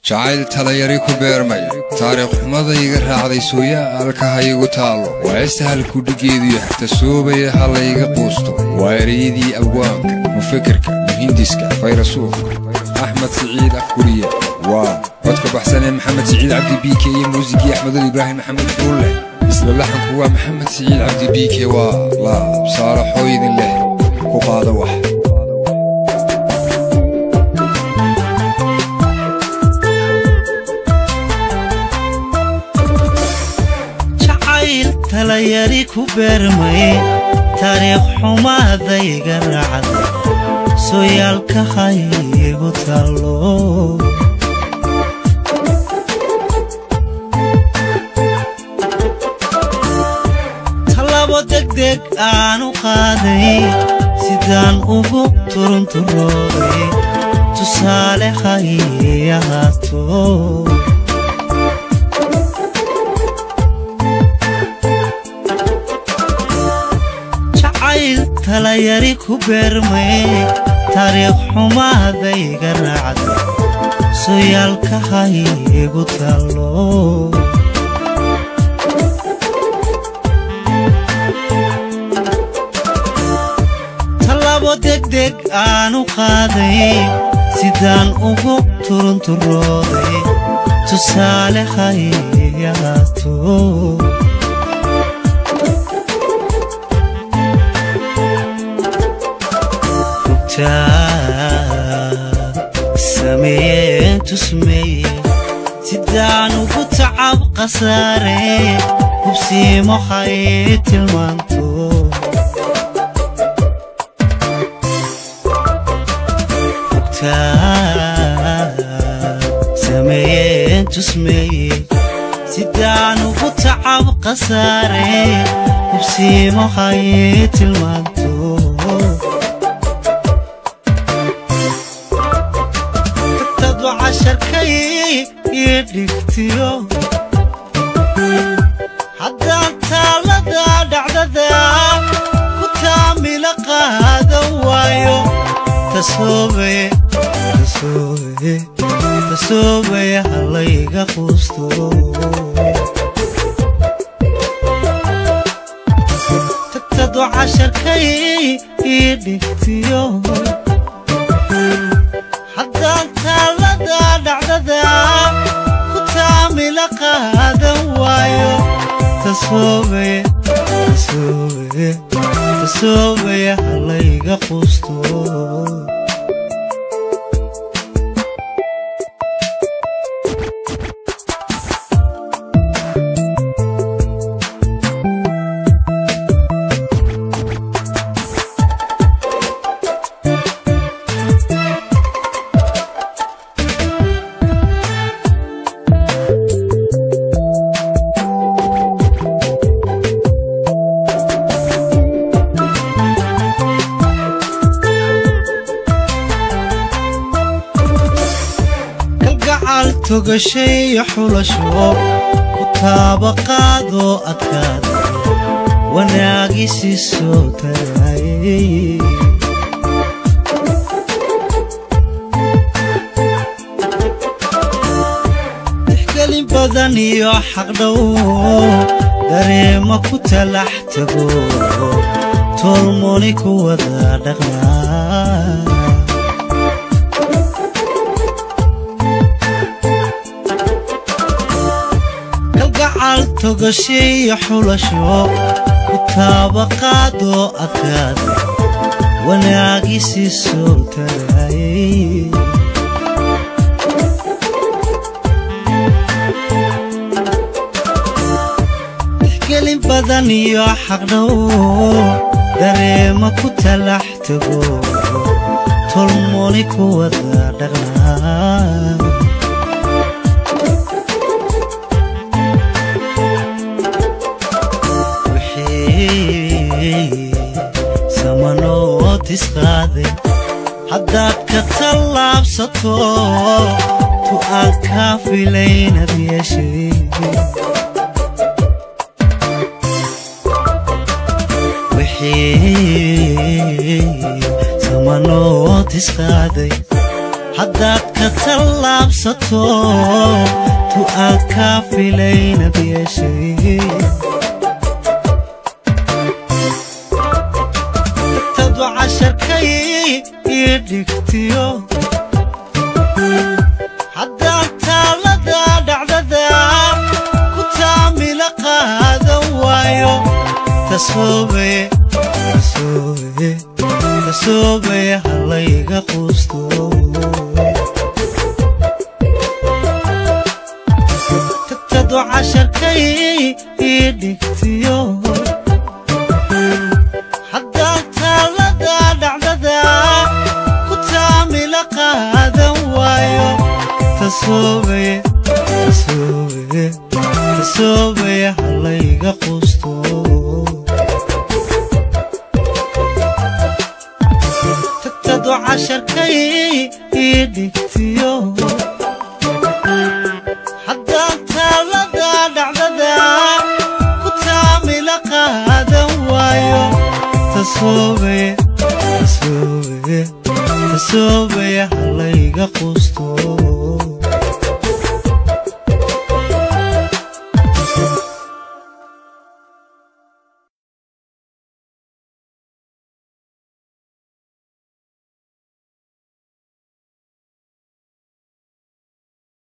Jacayl talayari ku beermay, taariikh xumada iga raacday, sooyaalka ha igu taallo. Waa heesta halkudhigeedu yahay tasoobaya ha layga quusto. Waa ereyadii abwaanka, mufikirka, muhindiska, fayrasuufka Axmed Siciid Afguriye. Waa codka baxsanee Maxamed Siciid Cabdi Biike iyo muusigii Axmedul Ibraahim Maxamed Dhuulle. Isla laxanku waa Maxamed Siciid Cabdi Biike. Waa laab saalaxooydin leh ku qaada wax. Jacayl talayari ku beermay, taariikh xumaadayga raacday, sooyaalka haygu taallo. Tallabo degdeg aanu qaaday, sidaan ugu turunturooday, tusaale hay ahaato. Jacayl talayari ku beermay, taariikh xumaadayga raacday, sooyaalka haygu taallo. Tallabo degdeg aanu qaaday, sidaan ugu turunturooday, tusaale hay ahaato. Sameeyeen tusmeeye, sidaan ugu tacab khasaare, hubsiimo hay tilmaanto. Sameeyeen tusmeeye, sidaan ugu tacab khasaare, hubsiimo hay tilmaanto. Casharkay ii dhigtiyo haddaan taalada dhacdada ku taamila qaadan waayo, tasoobaya halayga quusto. Tagtadu casharkay ii dhigtiyo haddaan taalada dhacdada ku taamila qaadan waayo, tasoobaya halayga quusto. Kalgacal togashay xulasho ku taaba qaadoo adkaada, wanaagisi soo tarayay. Tixgelin badan iyo xaqdhow, dareema ku talax tago, tolmoni ku wada dhaqmaa. Kalgacal togashay xulasho ku taaba qaadoo adkaada, wanaagisi soo tarayay. Tixgelin badan iyo xaqdhow, dareema ku talax tago, tolmoni ku wada dhaqnaa. Wixii samanood isqaaday haddaad ka tallaabsato, tu aan kaa filaynad yeeshay. Wixii samanood isqaaday haddaad ka tallaabsato. Tallaabsato tu aan kaa filaynad yeeshay. Tagtadu casharkay ii dhigtiyo, haddaan taalada dhacdada ku taamila qaadan waayo, tasoobay tasoobay tasoobay halayga quusto. Tagtadu casharkay ii dhigtiyo, haddaan taalada dhacdada ku taamila qaadan waayo, tasoobay tasoobay tasoobay halayga quusto. Tagtadu casharkay ii dhigtiyo, haddaan taalada dhacdada ku taamila qaadan waayo, tasoobay tasoobay tasoobay halayga quusto.